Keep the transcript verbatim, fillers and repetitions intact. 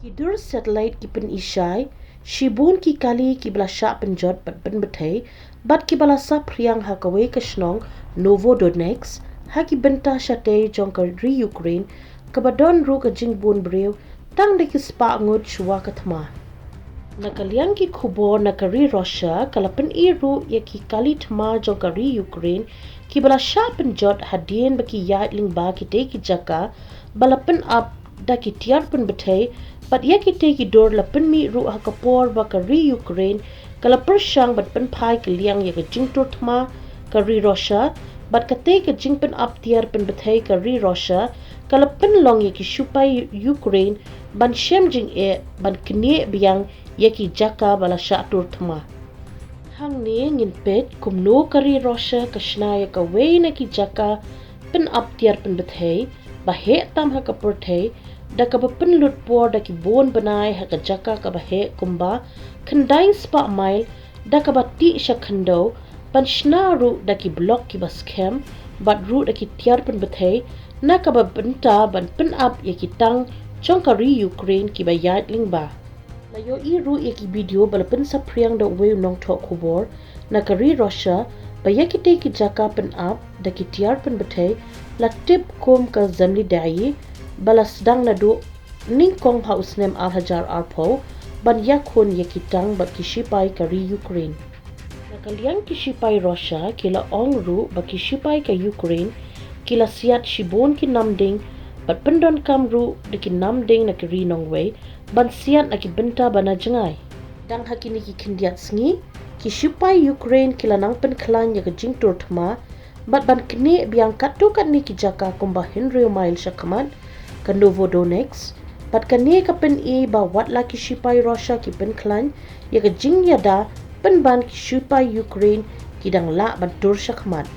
Ki dur satellite ki pyni shai shibun ki kali kiba la shah pynjot bad pynbthei bad kiba la saphriang ha kawei ka shnong Novodonetsk ha ki bynta shatei jong ka ri Ukraine, kaba don ruh ka jingbun briew tang da ki spah ngut shuwa ka thma. Na ka liang ki khubor na ka ri Russia, ka la pyni ruh ïa ki kali thma jong ka ri Ukraine kiba la shah pynjot hadien ba ki ïaid lyngba kitei ki jaka ba la pynap da ki tiar pynbthei, bad ïa kitei ki dur la pynmih ruh ha ka por ba ka ri Ukraine ka la pyrshang ban pynphai kylliang ïa ka jingtur thma ka ri Russia, bad katei ka jingpynap tiar pynbthei ka ri Russia ka la pynlong ïa ki shipai Ukraine ban shem jingeh ban knieh biang ïa ki jaka ba la shah tur thma. Hangne ngin peit kumno ka ri Russia ka shna ïa kawei na ki jaka pynap tiar pynbthei ba heh tam ha ka pyrthei, da kaba pynlut por da ki bun bnai ha ka jaka kaba heh kumba khyndai spah mail, da kaba tih sha khyndew, ban shna ruh da ki block kiba skhem bad ruh da ki tiar pynbthei na kaba bynta ban pynap ïa ki tank jong ka ri Ukraine kiba ïaid lyngba. La ïohi ruh ïa ki video ba la pynsaphriang da uwei u nongthoh khubor na ka ri Russia ba ïa kitei ki jaka pynap da ki tiar pynbthei la tip kum ka Zemlya daiyi, ba la sdang naduh nyngkong ha u snem ar hajar arphew ban ïakhun ïa ki tank bad ki shipai ka ri Ukraine. Na ka liang ki shipai Russia ki la ong ruh ba ki shipai ka Ukraine ki la siat shibun ki namding bad pyndonkam ruh da ki namding na ki ri nongwei ban siat na ki bynta ba na jngai. Dang ha kine ki khyndiat sngi, ki shipai Ukraine ki la nang pynkhlaiñ ïa ka jingtur thma bad ban knieh biang katto katne ki jaka kumba hynriew mail shakhmat ka Novodonetsk, bad kane ka pyni ba wat la ki shipai Russia ki pynkhlaiñ ïa ka jingïada pynban, ki shipai Ukraine ki dang lah ban tur shakhmat.